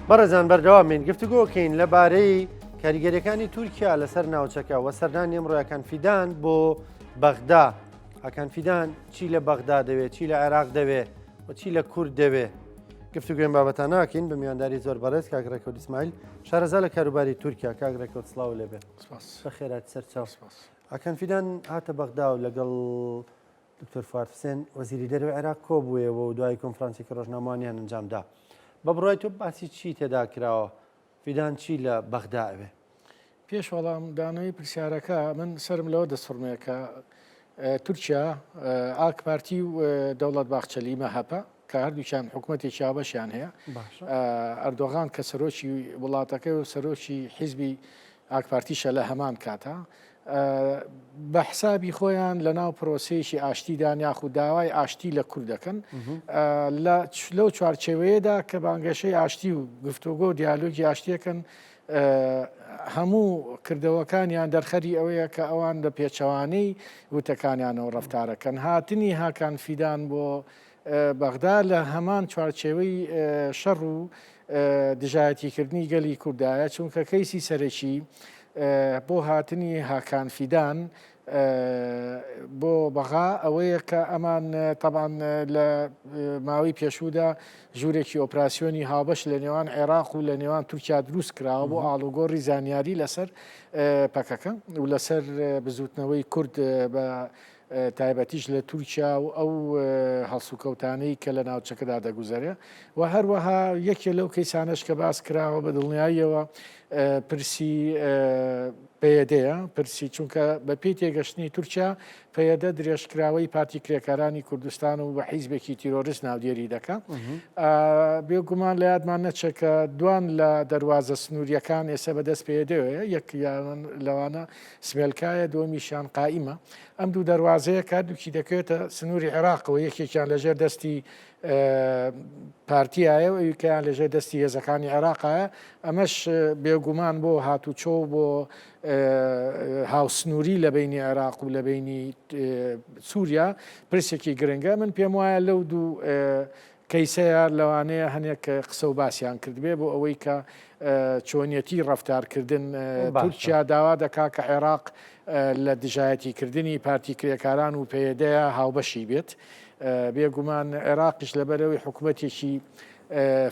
بەڕێزان بەردەوامین گفتوگۆکەین لەبارەی کاریگەریەکانی تورکیا لەسەر ناوچەکە و سەردانی ئەمڕۆ هاکان فیدان بۆ بەغدا. هاکان فیدان چی لە بەغدا دەوێت چی لە عێراق دەوێ و چی لە کورد دەوێ گفتوگوێن بابەتان ناکەین بە میوانداری زۆر بەڕێز کاک ڕێکەوت ئیسماعیل شارەزا لە کاروباری تورکیا. کاک ڕێکەوت سڵاو لێبێ. بەخێرات سەرچاو. هاکان فیدان هاتە بەغدا و لەگەڵ دکتۆر فواد حوسێن وەزیری دەرەوەی عێراق کۆبوویەوە و دوای کۆنفرانسێکی ڕۆژنامەوانیان ئەنجامدا. بە بڕوای تۆ باسی چی تێدا کراوە؟ فیدان چی لە بەغدا ئەوێ؟ پێش وەڵامدانەوەی پرسیارەکە من سەرم لەوە دەسوڕمێ کە تورکیا ئاک پارتی و دەوڵەت باخچەلی مەهەپە کە هەردووکیان حکوومەتێکی هاوبەشیان هەیە ئەردۆغان کە سەرۆکی وڵاتەکەی و سەرۆکی حیزبی ئاک پارتیشە لە هەمان کاتا بە حسابی خۆیان لە ناو پرۆسەیەکی ئاشتیدان یاخود داوای ئاشتی لە کورد دەکەن لەو چوارچێوەیەدا کە بانگەشەی ئاشتی و گفتوگۆ و دیالۆگی ئاشتیەکەن هەموو کردەوەکانیان دەرخەری ئەوەیە کە ئەوان بە پێچەوانەی وتەکانیانەوە ڕەفتارەکەن. هاتنی هاکان فیدان بۆ بەغدا لە هەمان چوارچێوەی شەڕ و دژایەتیکردنی گەلی کوردایە، چونکە کەیسی سەرەکی بۆ هاتنی هاکان فیدان بۆ بەغا ئەوەیە کە ئەمان تەبان لە ماوەی پێشوودا ژوورێکی ئۆپراسیۆنی هاوبەش لە نێوان عێراق و لە نێوان تورکیا دروست کراوە بۆ ئاڵوگۆڕی زانیاری لەسەر پەکەکە و لەسەر بزوتنەوەی کورد بە تایبەتیش لە تورکیا و ئەو هەڵسوکەوتانەی کە لە ناوچەکەدا دەگوزەرێ و هەروەها یەکێ لەو کەیسانەش کە باس کراوە بە دڵنیاییەوە پرسی پەیەدەیە پرسی چونکە بە پێی تێگەشتنی تورکیا پەیەدە درێژکراوەی پارتی کرێکارانی کوردستان و بە حیزبێکی تیرۆرست ناودێری دەکا. بێگومان لە یادمان نەچێت کە دوان لە دەروازە سنووریەکان ئێستا بەدەست پەیەدەوەیە، یەک لەوانە سمێلکایە، دووەمیشیان قائیمە. ئەم دوو دەروازەیە کە هەردووکی دەکەوێتە سنووری عێراقەوە، یەکێکیان لەژێر دەستی پارتیایە و ئەویکەیان لەژێر دەستی هێزەکانی عێراقایە، ئەمەش بێگومان بۆ هاتوچۆ و بۆ هاوسنووری لە بەینی عێراق و لە بەینی سووریا پرسێکی گرنگە. من پێم وایە لەو دوو کەیسەیە لەوانەیە هەنێک قسە و باسیان کردبێ بۆ ئەوەی کە چۆنیەتی ڕەفتارکردن تورکیا داوا دەکا کە عێراق لە دژایەتیکردنی پارتی کرێکاران و پەیەدەیە هاوبەشی بێت. بێگومان عێراقیش لەبەرئەوەی حکومەتێکی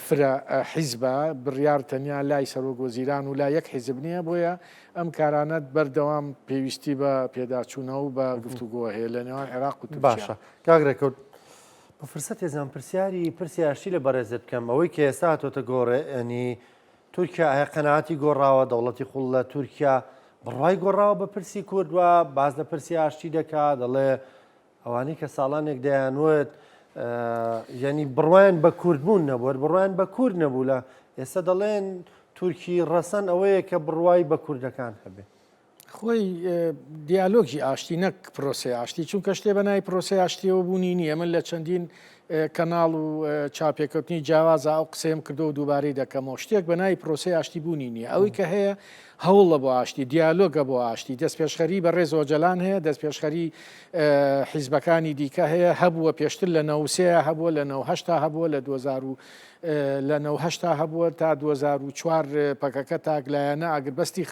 فرە حیزبە، بڕیار تەنیا لای سەرۆک وەزیران و لای یەک حیزب نییە، بۆیە ئەم کارانە بەردەوام پێویستی بە پێداچوونەوە و بە گفتوگۆ هەیە لە نێوان عێراق و تورکیا. باشە کاک ڕێکەوت بە فرسەتێ زان پرسیاری پرسی ئاشتی لە بەڕێزت بکەم ئەوەی کە ئێستا هاتۆتە گۆڕێ ینی تورکیا ئایا قەناعەتی گۆڕاوە دەوڵەتی قوڵ لە تورکیا بڕوای گۆڕاوە بە پرسی کورد و باز لە پرسی ئاشتی دەکا دەڵێ ئەوانەی کە ساڵانێک دەیانوت یعنی بڕوایان بە کوردبوون نەبوو بڕوایان بە کورد نەبوو لە ئێستا دەڵێن تورکی ڕەسەن ئەوەیە کە بڕوای بە کوردەکان هەبێ. خۆی دیالۆگی ئاشتی نەک پرۆسەی ئاشتی چونکە شتێ بە ناوی پرۆسەی ئاشتیەوە بوونی نییە من لە چەندین کەناڵ و چاپێکەوتنی جیاوازە ئەو قسەیەم کردو و دووبارەی دەکەمەوە شتێک بە ناوی پرۆسەی ئاشتی بوونی نییە ئەوەی کە هەیە هەوڵە بۆ ئاشتی دیالۆگە بۆ ئاشتی دەستپێشخەری بەڕێز ئۆجەلان هەیە دەستپێشخەری حیزبەکانی دیکە هەیە هەبووە پێشتر لە نەوسەیە هەبووە لە نەوهشتا هەبووە لە 2000 لە نەوهشتا هەبووە تا 2004 پەکەکە تاکلایەنە ئاگربەستی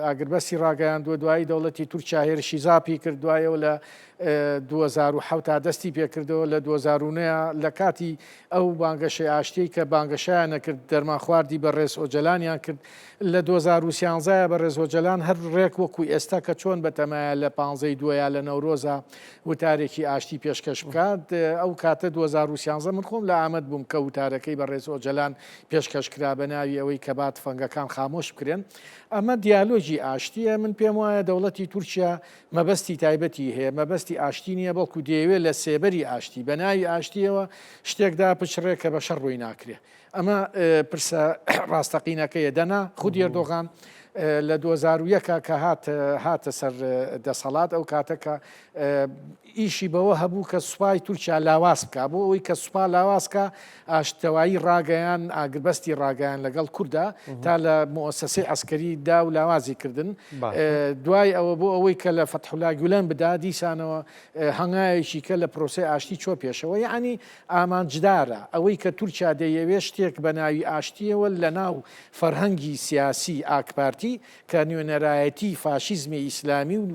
ئاگربەستی ڕاگەیاندووە دوایی دەوڵەتی تورکیا هێرشی زاپی کرد دوایەوە لە 2007 تا دەستی پێکردەوە لە 2009 لە کاتی ئەو بانگەشەی ئاشتیەی کە بانگەشەیان نەکرد دەرمانخواردی بەڕێز ئۆجەلانیان کرد لە 2013 بەڕێز ئۆجەلان هەر ڕێک وەکو ئێستا کە چۆن بەتەمایە لە پانزەی دووە لە نەورۆزە وتارێکی ئاشتی پێشکەش بکات ئەو کاتە 2013 من خۆم لە ئامەد بووم کە وتارەکەی بەڕێز ئۆجەلان پێشکەش کرا بە ناوی ئەوەی کە با تفەنگەکان خامۆش بکرێن ئەمە دیالۆگی ئاشتیە من پێم وایە دەوڵەتی تورکیا مەبەستی تایبەتی هەیە، مەبەستی ئاشتی نییە، بەڵکو دەیەوێت لە سێبەری ئاشتی، بە ناوی ئاشتییەوە شتێک داپچڕێ کە بە شەڕ بۆی ناکرێ. ئەمە پرسە ڕاستەقینەکەیە. دەنا خودی ئەردۆغان لە 2001 کە هات هاتە سەر دەسەڵات ئەو کاتە کە ئیشی بەوە هەبوو کە سوپای تورکیا لاواز بکا، بۆ ئەوەی کە سوپا لاواز کا ئاشتەوایی ڕاگەیان، ئاگربەستی ڕاگەیان لەگەڵ کوردا تا لە موئەسەسەی عەسکەری دا و لاوازی کردن. دوای ئەوە بۆ ئەوەی کە لە فەتحولا گولەن بدا دیسانەوە هەنگاوێکی کە لە پرۆسەی ئاشتی چۆ پێشەوە. یەعنی ئامانجدارە ئەوەی کە تورکیا دەیەوێ شتێک بە ناوی ئاشتییەوە لە ناو فەرهەنگی سیاسی ئاکپارتی کە نوێنەرایەتی فاشیزمی ئیسلامی و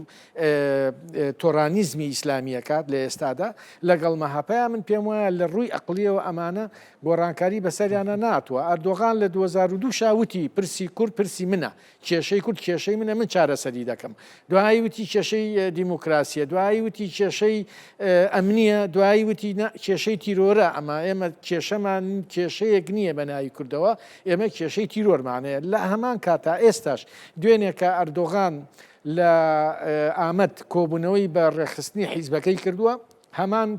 تۆرانیزمی ئیسلامی ئەکات لە ئێستادا لەگەڵ مەهەپەیا من پێم وایە لە ڕووی ئەقڵیەوە ئەمانە گۆڕانکاری بەسەریانە ناتوە ئەردۆغان لە 2002 شا وتی پرسی کورد پرسی منە کێشەی کورد کێشەی منە من چارەسەری دەکەم دوایی وتی کێشەی دیموکراسیە دوایی وتی کێشەی ئەمنیە دوایی وتی کێشەی تیرۆرە ئەمە ئێمە کێشەمان کێشەیەک نییە بە ناوی کوردەوە ئێمە کێشەی تیرۆرمانەیە لە هەمان کاتا ئێستاش دوێنێکە ئەردۆغان لە ئامەد کۆبوونەوەی بە ڕێکخستنی حیزبەکەی کردووە، هەمان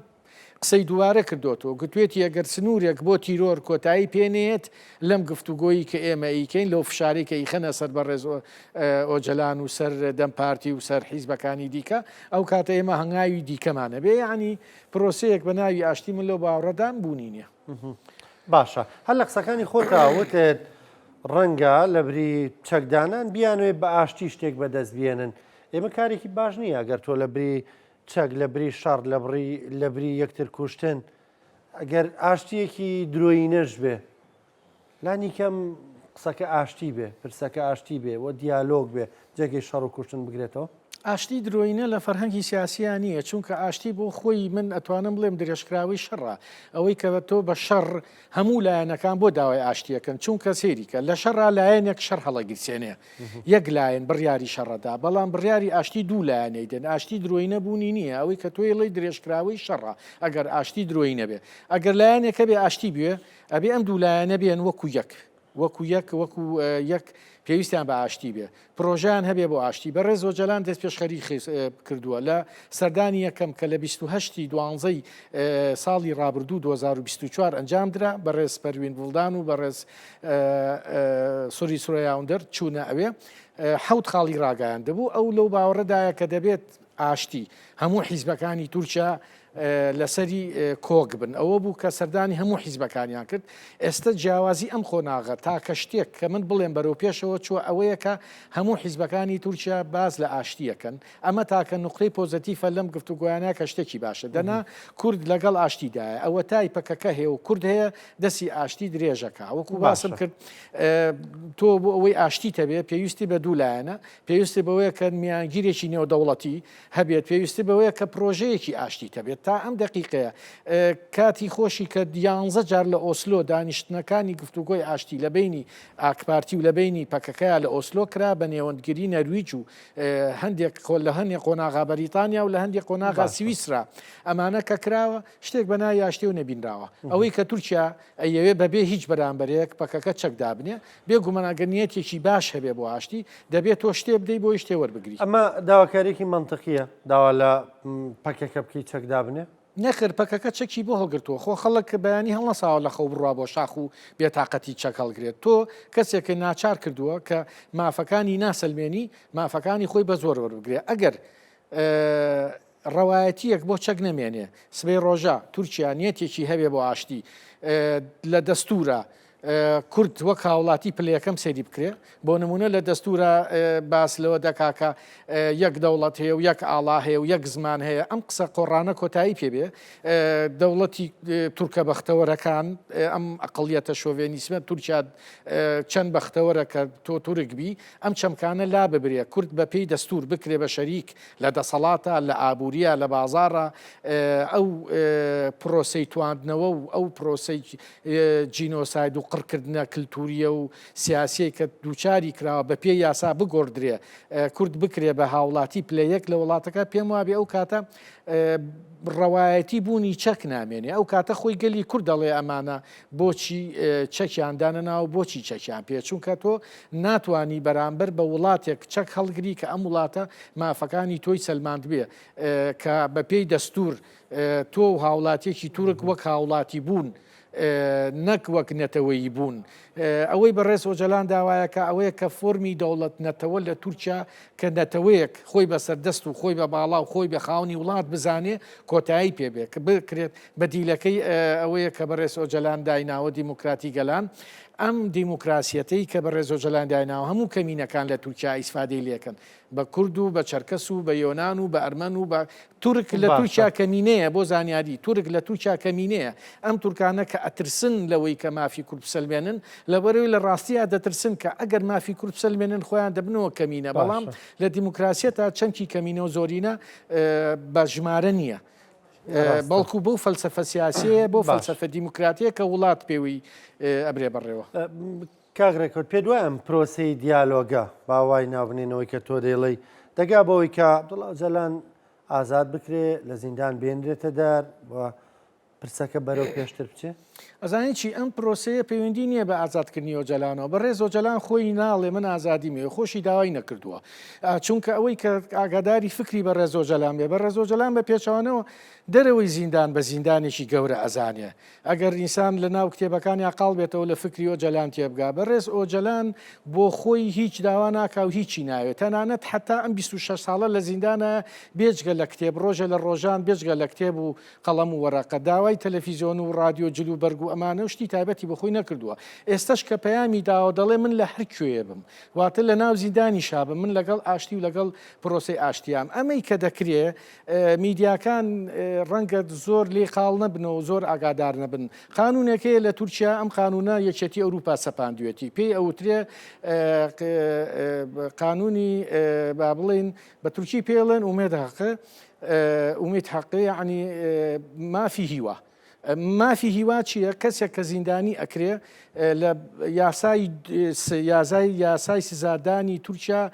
قسەی دووبارە کردۆتەوە، گوتوێتی ئەگەر سنوورێک بۆ تیرۆر کۆتایی پێ نەیەت لەم گفتوگۆی کە ئێمە ئەیکەین، لەو فشارەی کە ئەیخەنە سەر بەڕێز ئۆجەلان و سەر دەم پارتی و سەر حیزبەکانی دیکە، ئەو کاتە ئێمە هەنگاوی دیکەمان ئەبێ. یەعنی پرۆسەیەک بە ناوی ئاشتی من لەو باوەڕەدام بوونی نییە. باشە هەر لە قسەکانی خۆتا وتت ڕەنگە لەبری چەکدانان بیانەوێت بە ئاشتی شتێک بەدەست بێنن ئێمە کارێکی باش نییە گەر تۆ لە بری چەک لە بری شەڕ لە بڕی لە بری یەکتر کوشتن ئەگەر ئاشتیەکی درۆیینەش بێ لانی کەم قسەکە ئاشتی بێ پرسەکە ئاشتی بێ و دیالۆگ بێ جێگەی شەڕ و کوشتن بگرێتەوە. ئاشتی درۆینە لە فەرهەنگی سیاسیا نییە، چونکە ئاشتی بۆ خۆی من ئەتوانم بڵێم درێژکراوەی شەڕە، ئەوەی کە تۆ بە شەڕ هەموو لایەنەکان بۆ داوای ئاشتیەکەن، چونکە سەیریکە لە شەڕا لایەنێک شەڕ هەڵەگیرسێنێ یەک لایەن بڕیاری شەڕەدا، بەڵام بڕیاری ئاشتی دوو لایەنەی دێن، ئاشتی درۆینە بوونی نییە، ئەوەی کە تۆی ڵێی درێژکراوەی شەڕە ئەگەر ئاشتی درۆینە بێ، ئەگەر لایەنێک هەبێ ئاشتی بوێ ئەبێ ئەم دوو لایەنە بێن وەکو یەک. وەکو یەک وەکو یەک پێویستیان بە ئاشتی بێ پرۆژیان هەبێ بۆ ئاشتی بەڕێز ئۆجەلان دەست پێشخەری کردووە لە سەردانی یەکەم کە لە 28 دوانزەی ساڵی ڕابردوو 2024 ئەنجام درا بەڕێز پەروین بوڵدان و بەڕێز سوری سورەیا ئۆندەر چوونە ئەوێ حەوت خاڵی ڕاگەیاندبوو ئەو لەو باوەڕەدایە کە دەبێت ئاشتی هەموو حیزبەکانی تورکیا لەسەری کۆک بن ئەوە بوو کە سەردانی هەموو حیزبەکانیان کرد ئێستا جیاوازی ئەم قۆناغە تاکە شتێک کە من بڵێم بەرەو پێشەوە چووە ئەوەیە کە هەموو حیزبەکانی تورکیا باز لە ئاشتیەکەن ئەمە تاکە نقطەی پۆزەتیفە لەم گفتوگۆیانە کە شتێکی باشە دەنا کورد لەگەڵ ئاشتیدایە ئەوە تای پەکەکە هەیە و کورد هەیە دەستی ئاشتی درێژەکە وەکو باسم کرد تۆ بۆ ئەوەی ئاشتی تەبێ پێویستی بە دوو لایەنە پێویستی بەوەیە کە میانگیرێکی نێودەوڵەتی هەبێت، پێویستی بەوەیە کە پرۆژەیەکی ئاشتیت هەبێت. تا ئەم دەقیقەیە کاتی خۆشی کە یانزە جار لە ئۆسلۆ دانیشتنەکانی گفتوگۆی ئاشتی لە بەینی ئاکپارتی و لە بەینی پەکەکەیا لە ئۆسلۆ کرا بە نێوەندگری نەرویج و هەندێک لە هەندێک قۆناغا بەریتانیا و لە هەندێک قۆناغا سویسرا ئەمانە کە کراوە شتێک بە ناوی ئاشتیەوە نەبینراوە. ئەوەی کە تورکیا ئەیەوێ بەبێ هیچ بەرامبەرێک پەکەکە چەک دابنێ، بێ گومان ئەگەر نیەتێکی باش هەبێ بۆ ئاشتی، دەبێ تۆ شتێ بدەی بۆی شتێ وەربگری. ئەمە داواکاریەکی مەنتقیە داوا لە پەکەکە بکەی چەک دابنێ؟ نەخێر پەکەکە چەکی بۆ هەڵگرتووە، خۆ خەڵک بەیانی هەڵنەساوە لە خەو بڕوا بۆ شاخ و بێتاقەتی چەک هەڵگرێت، تۆ کەسێکت ناچار کردووە کە مافەکانی ناسەلمێنی، مافەکانی خۆی بە زۆر وەربگرێ، ئەگەر ڕەوایەتییەک بۆ چەک نەمێنێ، سبەی ڕۆژە تورکیا نیەتێکی هەبێ بۆ ئاشتی، لە دەستوورا کورد وەک هاوڵاتی پلە یەکەم سەیری بکرێ، بۆ نموونە لە دەستوورا باس لەوە دەکا کە یەک دەوڵەت هەیە و یەک ئاڵا هەیە و یەک زمان هەیە، ئەم قسە قۆڕانە کۆتایی پێ بێ، دەوڵەتی تورکە بەختەوەرەکان، ئەم ئەقڵیەتە شۆڤێنیسمە تورکیا چەند بەختەوەرە کە تۆ تورک بی، ئەم چەمکانە لاببرێ، کورد بە پێی دەستوور بکرێ بە شەریک لە دەسەڵاتە، لە ئابوورییە، لە بازاڕە، ئەو پرۆسەی تواندنەوە و ئەو پرۆسەی جینۆساید و قڕکردنە کلتوورییە و سیاسیەی کە دووچاری کراوە بە پێی یاسا بگۆڕدرێ، کورد بکرێ بە هاوڵاتی پلە یەک لە وڵاتەکە، پێم وابێ ئەو کاتە ڕەوایەتی بوونی چەک نامێنێ. ئەو کاتە خۆی گەلی کورد دەڵێ ئەمانە بۆچی چەکیان دانەناوە، بۆچی چەکیان پێیە؟ چونکە تۆ ناتوانی بەرامبەر بە وڵاتێک چەک هەڵگری کە ئەم وڵاتە مافەکانی تۆی سەلماندبێ کە بە پێی دەستور تۆ و هاوڵاتیەکی تورک وەک هاوڵاتی بوون نەک وەک نەتەوەیی بوون. ئەوەی بەڕێز ئۆجەلان داوایەکە ئەوەیە کە فۆرمی دەوڵەت نەتەوە لە تورکیا کە نەتەوەیەک خۆی بە سەردەست و خۆی بە باڵا و خۆی بە خاوەنی وڵات بزانێ کۆتایی پێ بێ کە بکرێت بەدیلەکەی ئەوەیە کە بەڕێز ئۆجەلان دایناوە دیموکراتی گەلان ئەم دیموکراسیەتەی کە بەڕێز ئۆجەلان دایناوە هەموو کەمینەکان لە تورکیا ئیسفادەی لێکەن بە کورد و بە چەرکەس و بە یۆنان و بە ئەرمەن و بە تورک لە تورکیا کەمینەیە بۆ زانیاری تورک لە تورکیا کەمینەیە ئەم تورکانە کە ئەترسن لەوەی کە مافی کورد بسەلمێنن لەبەرەوەی لە ڕاستیا دەترسن کە ئەگەر مافی کورد بسەلمێنن خۆیان دەبنەوە کەمینە بەڵام لە دیموکراسیەتا چەمکی کەمینە و زۆرینە بە ژمارە نییە. بەڵکو بەو فەلسەفە سیاسیەیە بۆ فەلسەفە دیموکراتیە کە وڵات پێوەی ئەبرێ بەڕێوە. کاک ڕێکەوت پێت وایە ئەم پرۆسەی دیالۆگە با وای ناوبنێنەوەی کە تۆ دەیڵێی دەگا بەوەی کە عەبدوڵا ئۆجالان ئازاد بکرێ لە زیندان بێنرێتە دەر و پرسەکە بەرەو پێشتر بچێ؟ ئەزانی چی ئەم پرۆسەیە پەیوەندی نییە بە ئازادکردنی ئۆجالانەوە بەڕێز ئۆجالان خۆی ناڵێ من ئازادیم هەیە خۆشی داوای نەکردووە چونکە ئەوەی کە ئاگاداری فکری بەڕێز ئۆجالان بێ بەڕێز ئۆجالان بە پێچەوانەوە دەرەوەی زیندان بە زیندانێکی گەورە ئەزانێ ئەگەر ئینسان لە ناو کتێبەکانیا قاڵ بێتەوە لە فکری ئۆجەلان تێبگا، بەڕێز ئۆجەلان بۆ خۆی هیچ داوا ناکا و هیچی ناوێ، تەنانەت حەتا ئەم 26 ساڵە لە زیندانایە بێجگە لە کتێب ڕۆژێ لە ڕۆژان بێجگە لە کتێب و قەڵەم و وەرەقە داوای تەلەفیزیۆن و ڕادیۆ جل و بەرگ و ئەمانە و شتی تایبەتی بۆ خۆی نەکردووە. ئێستەش کە پەیامی داوە دەڵێ من لە هەر کوێیە بم واتە لە ناو زیندانیشا بم من لەگەڵ ئاشتی و لەگەڵ پرۆسەی ئاشتیام. ئەمەی کە دەکرێ میدیاکان ڕەنگە زۆر لێی قاڵ نەبن و زۆر ئاگادار نەبن. قانوونێک هەیە لە تورکیا، ئەم قانوونە یەکێتی ئەوروپا سەپاندوێتی، پێی ئەوترێ قانوونی با بڵێین بە تورکی پێی ئەڵێن ئومێد هەقە، ئومید حەقە یەعنی مافی هیوا. مافی هیوا چییە؟ کەسێک کە زیندانی ئەکرێ لە یاسای یازای یاسای سزادانی تورکیا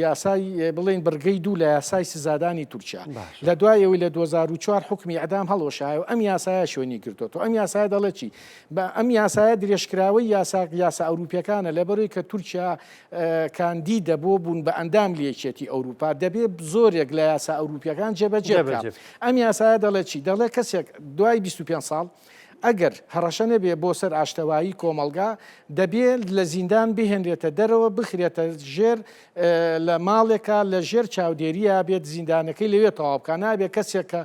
یاسای بڵێن بڕگەی دوو لە یاسای سزادانی تورکیا لە دوای ئەوەی لە 2004 حکمی ئەدام هەڵوەشایەوە ئەم یاسایە شوێنی گرتووە ئەم یاسایە دەڵێ چی بە ئەم یاسایە درێژکراوەی یاسا یاسا ئەوروپیەکانە لەبەرەوەی کە تورکیا کاندیدە بۆ بوون بە ئەندام لە یەکێتی ئەوروپا دەبێ زۆرێک لە یاسا ئەوروپیەکان جێبەجێ بکات. ئەم یاسایە دەڵێ چی؟ دەڵێ کەسێک دوای 25 ساڵ ئەگەر هەڕەشە نەبێ بۆ سەر ئاشتەوایی کۆمەڵگا دەبێ لە زیندان بهێنرێتە دەرەوە بخرێتە ژێر لە ماڵێکا لە ژێر چاودێرییا بێت زیندانەکەی لەوێ تەواو بکا نابێ کەسێک کە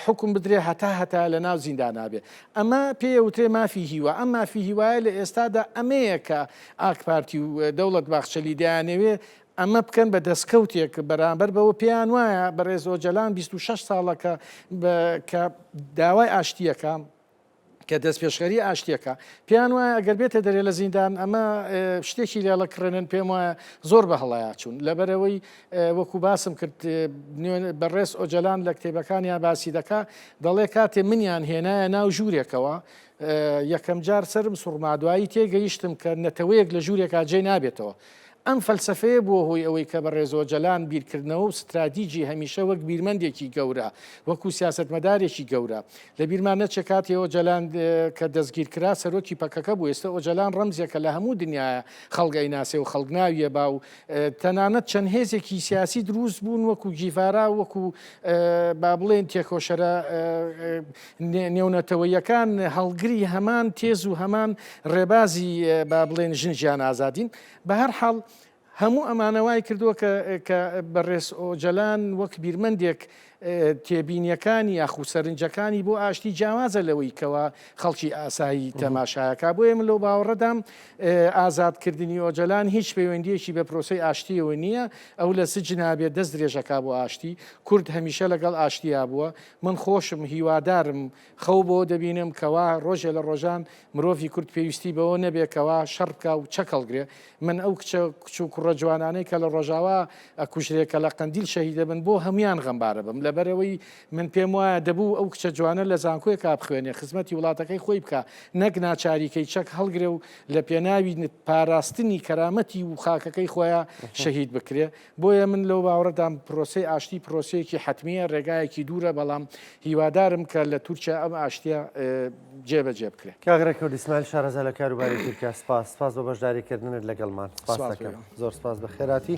حوکم بدرێ هەتا هەتا لە ناو زیندانا بێ ئەمە پێی ئەوترێ مافی هیوا ئەم مافی هیوایە لە ئێستادا ئەمەیە کە ئاک پارتی و دەوڵەت باخچەلی دەیانەوێ ئەمە بکەن بە دەستکەوتێک بەرامبەر بەوە پێیان وایە بەڕێز ئۆجەلان 26 ساڵە کە کە داوای ئاشتیەکە کە دەستپێشخەری ئاشتیەکە پێیان وایە ئەگەر بێتە دەرێ لە زیندان ئەمە شتێکی لێڵە کڕێنن پێم وایە زۆر بە هەڵەیا چوون لەبەرەوەی وەکو باسم کرد بەڕێز ئۆجەلان لە کتێبەکانیان باسی دەکا دەڵێ کاتێ منیان هێنایە ناو ژوورێکەوە یەکەم جار سەرم سوڕما دوایی تێگەیشتم کە نەتەوەیەک لە ژوورێکا جێ نابێتەوە. ئەم فەلسەفەیە بووە هۆی ئەوەی کە بەڕێز ئۆجەلان بیرکردنەوە و ستراتیجی هەمیشە وەک بیرمەندێکی گەورە، وەکو سیاسەتمەدارێکی گەورە. لە بیرمان نەچێ کاتێ ئۆجەلان کە دەستگیرکرا سەرۆکی پەکەکە بوو، ئێستە ئۆجەلان ڕەمزێکە لە هەموو دنیایا خەڵک ئەیناسێ و خەڵک ناویە با و تەنانەت چەند هێزێکی سیاسی دروست بوون وەکو گیڤارا وەکو با بڵێین تێکۆشەرە نێونەتەوەیەکان هەڵگری هەمان تێز و هەمان ڕێبازی با بڵێن ژن ژیان ئازادین بە هەر حاڵ هەموو ئەمانە وای کردووە کە کە بەڕێز ئۆجەلان وەک بیرمەندێک تێبینیەکانی یاخو سەرنجەکانی بۆ ئاشتی جیاوازە لەوەی کەوا خەڵکی ئاسایی تەماشایەکە بۆیە من لەو باوەڕەدام ئازادکردنی ئۆجەلان هیچ پەیوەندیەکی بە پرۆسەی ئاشتیەوە نییە ئەو لە سجنا بێت دەست درێژەکا بۆ ئاشتی کورد هەمیشە لەگەڵ ئاشتیا بووە من خۆشم هیوادارم خەو بۆ دەبینم کەوا ڕۆژێ لە ڕۆژان مرۆڤی کورد پێویستی بەوە نەبێ کەوا شەڕ بکا و چەک هەڵگرێ. من ئەو کچە کچ و کوڕە جوانانەی کە لە ڕۆژاوا ئەکوژرێ کە لە قەندیل شەهید ئەبن بۆ هەموویان غەمبارە بم. لەبەرئەوەی من پێم وایە دەبوو ئەو کچە جوانە لە زانکۆیەکا بخوێنێ خزمەتی وڵاتەکەی خۆی بکا نەک ناچاریکەی چەک هەڵگرێ و لە پێناوی پاراستنی کەرامەتی و خاکەکەی خۆیا شەهید بکرێ. بۆیە من لەو باوەڕەدام پرۆسەی ئاشتی پرۆسەیەکی حەتمییە، ڕێگایەکی دوورە، بەڵام هیوادارم کە لە تورکیا ئەم ئاشتییە جێبەجێ بکرێت. کاک ڕێکەوت ئیسماعیل شارەزا لە کاروباری تورکیا سپاس سپاس بۆ بەشداریکردنت لەگەڵمان سپاس دەکەم زۆر سپاس بەخێراتی.